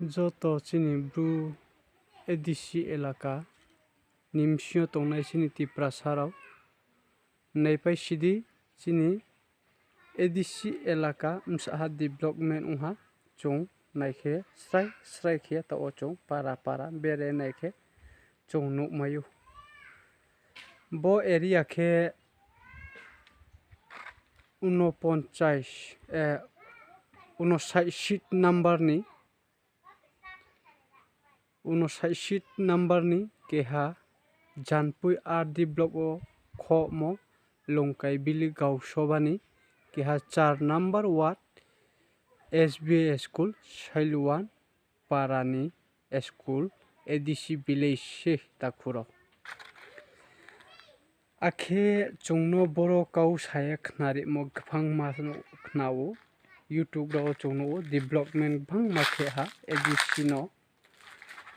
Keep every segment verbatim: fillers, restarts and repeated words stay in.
Joto chini Bru A D C elaka ni bsing yo tongnai chini Tiprasa rao, naipai si di, chini A D C elaka bsahha development ong ha, chung nai khe srai srai khe taoh wo chung para para bere nai khe chung nuhmai ou. Bo area khe unoponchais, eh, unosait seat number ni, unosait seat number ni keha Janpui R D block wo khohmo Longkaibili Gaosoba ni keha char number ward S B A school, Sailuan para ni school, A D C village se takhu rao. Akhe chung no boro kau sa ye khnarimo gbangma no khna ou, YouTube rao chung nuh ou, development gbangma khe ha A D C no.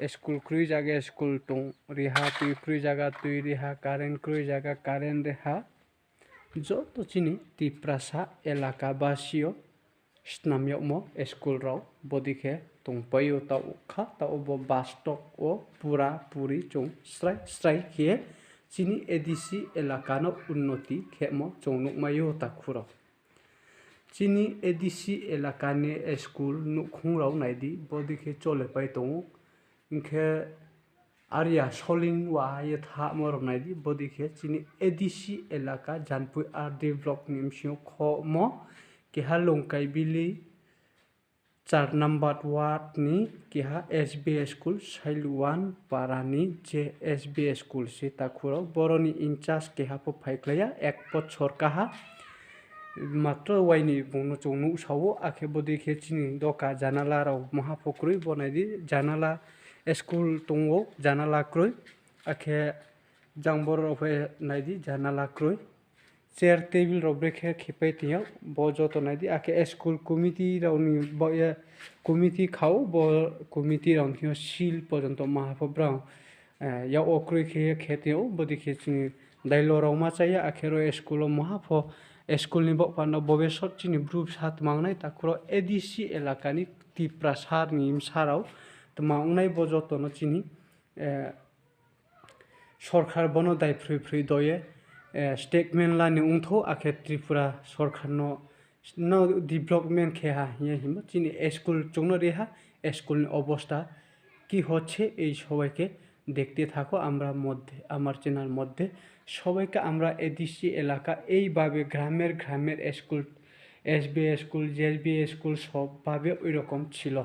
School kroi zaga school tong ri ha, tui kroi zaga tui ri ha, current kroi zaga current ri ha. Joto chini Tiprasa elaka basi yo snam yagmo school rao bodei khe tongpai ou, taoh kha, taoh bo bus stop wo pura puri chung srai srai khe chini A D C elaka no unnoti khemo chung nuhmai ou takhu rao. Chini A D C elaka ni school nouhkhong rao nai di, bodei khe cholepai tong ou. Hing khe aria soling wa ye thamo rao nai di, bodei khe chini A D C elaka Janpui R D block ni bsing yo khohmo keha Longkaibili char number ward ni keha S B A school, Sailuan para ni je S B A school se takhu rao. Boro ni in-charge keha pho phaikhlai ya, ek bochor kaha matro waini bung no chung nuhsao ou, akhe bodei khe chini doka janala rao maha pho kroi, bo nai di janala, school tong ou janala kroi, akhe jang boro rao pho nai di janala kroi. Chair table rao brekhe khepai tong yag, bo joto nai di, akhe school committee rao ni baoh ye committee kha ou, bo committee rao ni thing yo seal porjonto maha pho brao, eh, yak wo kroi khe ye khe tong ou, bodei khe chini dailo rao ma chá ya, akhe ro school wo maha pho school ni baoh panda bo besot chini Bru bsa tma ong nai takhu rao A D C elaka ni Tiprasa ni bsa rao tma ong nai bo joto no chini, eh, sorkar bo no daiphroi phroi do ye, eh, statement la ni ongthou, akhe Tripura sorkar no, no development khe ha hing ye hingmo chini school chung no ri ha, school ni obosta কি হচ্ছে এই সবাইকে দেখতে থাকো আমরা মধ্যে, আমার channel মধ্যে। সবাইকে আমরা এডিসি এলাকা এইভাবে গ্রামের গ্রামের স্কুল, এসবিএ স্কুল, জেএসবিএ স্কুল সবভাবে ওইরকম ছিল।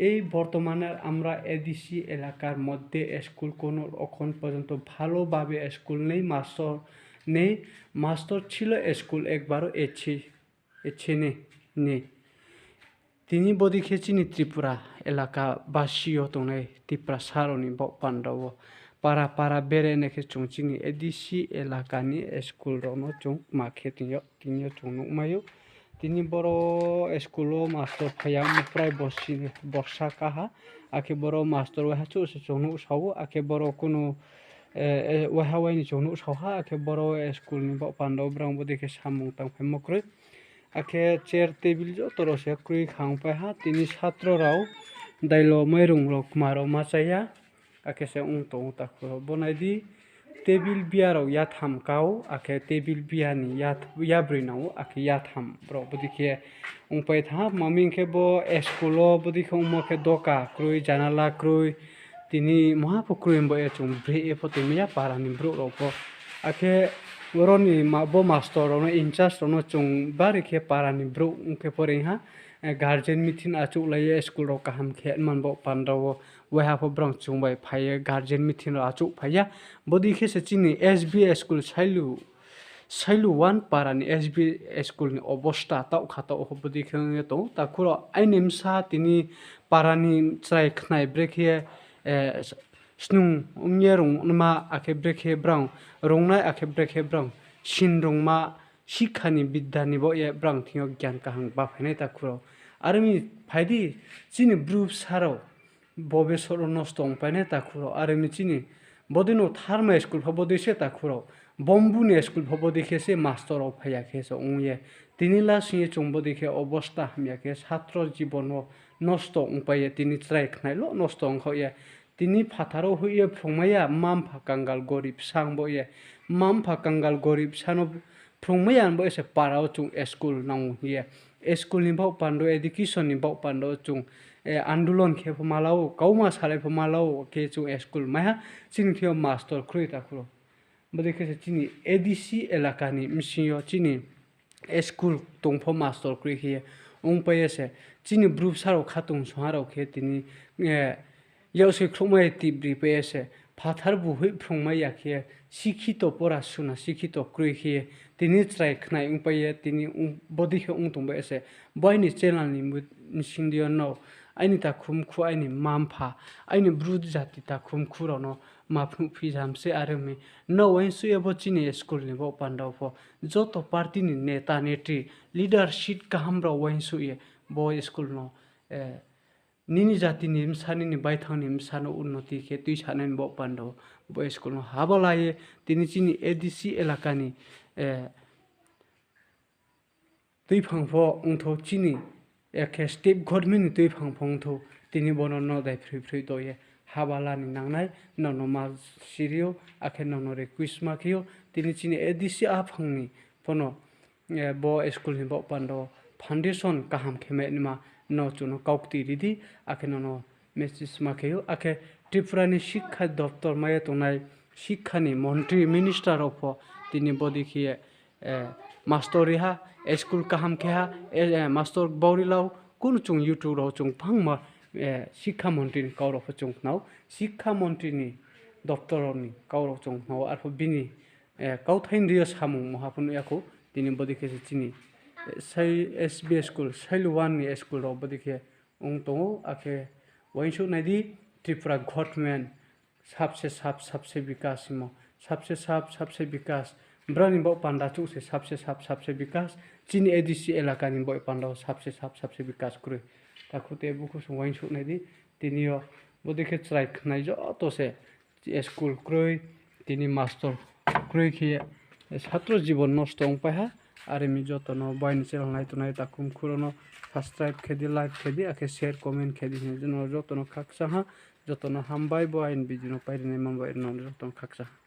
এই বর্তমানে আমরা এডিসি এলাকার মধ্যে স্কুল কোনো এখন পর্যন্ত ভালোভাবে স্কুল নেই, মাস্টার নেই, মাস্টার ছিল স্কুল একবারও এসে, এসে নেই, নেই। Tini bodei khe chini Tripura elaka basi yo tongnai Tiprasa rao ni baoh panda wo para para bere nai khe chung chini ADC এলাকা ni school rao no chung ma khe tini yo, tini yo chung nuhmai ou. Tini boro school wo master phai ya mo prai bosi, বর্ষা kaha, akhe boro master waiha chouh se chung nuhsao ou, akhe boro kuno, eh, eh, waiha wai ni chung nuhsao ha, akhe boro school ni baoh panda wo brang bodei khe samung tangphaimo kroi. Akhe chair table joto rao se kroi khangpai ha, tini ছাত্র rao dailo mairung rao kma rao ma chá ya, akhe se ong tong ou takhu rao. Bo nai di, table bia rao yatham ka ou, akhe table bia ni ya, yabroi nang ou, akhe yatham rao bodei khe ongpai thanng ha. Tma hing khe bo school wo bodei khe ongmo khe doka kroi, janala kroi, tini maha pho kroi, bo ye chung breh ye pho toimai ya para ni brouh rao pho. Akhe oro ni ma-, bo master rao no, in-charge rao no chung bari khe para ni brouh ong khe pho reing ha, eh, guardian meeting achouhlai ye school rao kaham khe man baoh panda wo, waiha pho brang chung bai phai ye guardian meeting rao achouhphai ya. Bodei khe se chini SBA school Sailu, Sailu one para ni SBA school ni অবস্থা taoh kha taoh pho bodei khe ong ye tong ou takhu rao. Aini bsa tini para ni chrai khnai brekhe, eh, snung ong ye rungma, akhe brekhe brang rungnai, akhe brekhe brang sin rungma, শিক্ষা ni বিদ্যা ni baoh ye brang thing yo gian kaham ba phainai takhu rao. Are mi phai di, chini Bru bsa rao bo besot wo nosto ongpainai takhu rao. Are mi chini bodei no tharmai school pho bodei se takhu rao. Bombu ni school pho bodei khe se master rao phai ya khe se ong ye. Tini lasing ye chung bodei khe অবস্থা hamya khe ছাত্র জীবন wo nosto ongpai ye, tini chrai khnai lo nosto ongkhaoh ye, tini phathar wo hoih ye phrungmai ya, mma-mpha kangal gorib bsa ong bo ye, mma-mpha kangal gorib bsa no phrungmai ya bo ye se para wo chung school nang hing ye, school ni baoh panda, education ni baoh panda wo chung andolon khe pho ma la ou, kauma salai pho ma la ou, khe chung school mai ha, chini thing yo master kroi takhu rao. Bodei khe se chini A D C elaka ni bsing yo chini school tong pho master kroi khe ye ongpai ye se, chini bru bsa rao khatungsung ha rao khe tini yaksoi khrouhmai ye tibri pai ye se, phathar bu hoih phrungmai ya khe ye, sikhito pora suna sikhito kroi khe ye, tini chrai khnai ongpai ye, tini bodei khe ong tong bai ye se, bo aini channel ni bsing di yo no, aini takhu mkhu, aini mma-mpha, aini bru jati takhu mkhu rao no ma phnuh phi jam se are mi. No uaingsouh ye bo chini school ni baoh panda wo pho, joto party ni neta netri, leadership kaham rao uaingsouh ye bo school no, nini jati ni bsa, nini baithang ni bsa no unnoti khe tuisanai ni baoh panda wo bo school no haba la ye, tini chini A D C elaka ni tuiphang pho ongthou, chini akhe state government ni tuiphang pho ongthou, tini bo no no dai phroi phroi to ye haba la ni nangnai, nono ma siri ou, akhe nono request ma khe ou, tini chini A D C aphang ni pho no bo school ni baoh panda wo foundation kaham khe mai naima no chung no kaukti ri di, akhe nono message ma khe ou, akhe Tripura ni শিক্ষা দপ্তর mai ye tongnai শিক্ষা ni মন্ত্রী minister rao pho tini bodei khe ye master ri ha, school kaham khe ha, master bau ri lau, kunu chung YouTube rao chung bangma শিক্ষা মন্ত্রী ni kau rao pho chung khna ou, শিক্ষা মন্ত্রী ni দপ্তর rao ni kau rao chung khna ou, arphuh bini kauthai ni deing yo samung mungha pho nuh ya khou, tini bodei khe se chini S B school, Sailuwan ni school rao bodei khe ong tong ou, akhe uaingsouh nai di, Tripura government सबसे साफ सबसे विकास hingmo, सबसे साफ सबसे विकास, brao ni baoh panda chouh se सबसे साफ सबसे विकास, chini A D C elaka ni baoh panda wo सबसे साफ सबसे विकास kroi. Takhu te bukhu sung uaingsouh nai di, tini yo bodei khe chrai khnai joto se school kroi, tini master kroi khe ye ছাত্র জীবন নষ্ট ongpai ha. Are mi joto no bo aini channel nai tongnai takhu mkhu rao no subscribe khe di, like khe di, akhe share comment khe di hing ye no joto no khakchang ha. Joto no hambai, bo aini video no pairi naima bai no joto no khakchang ha.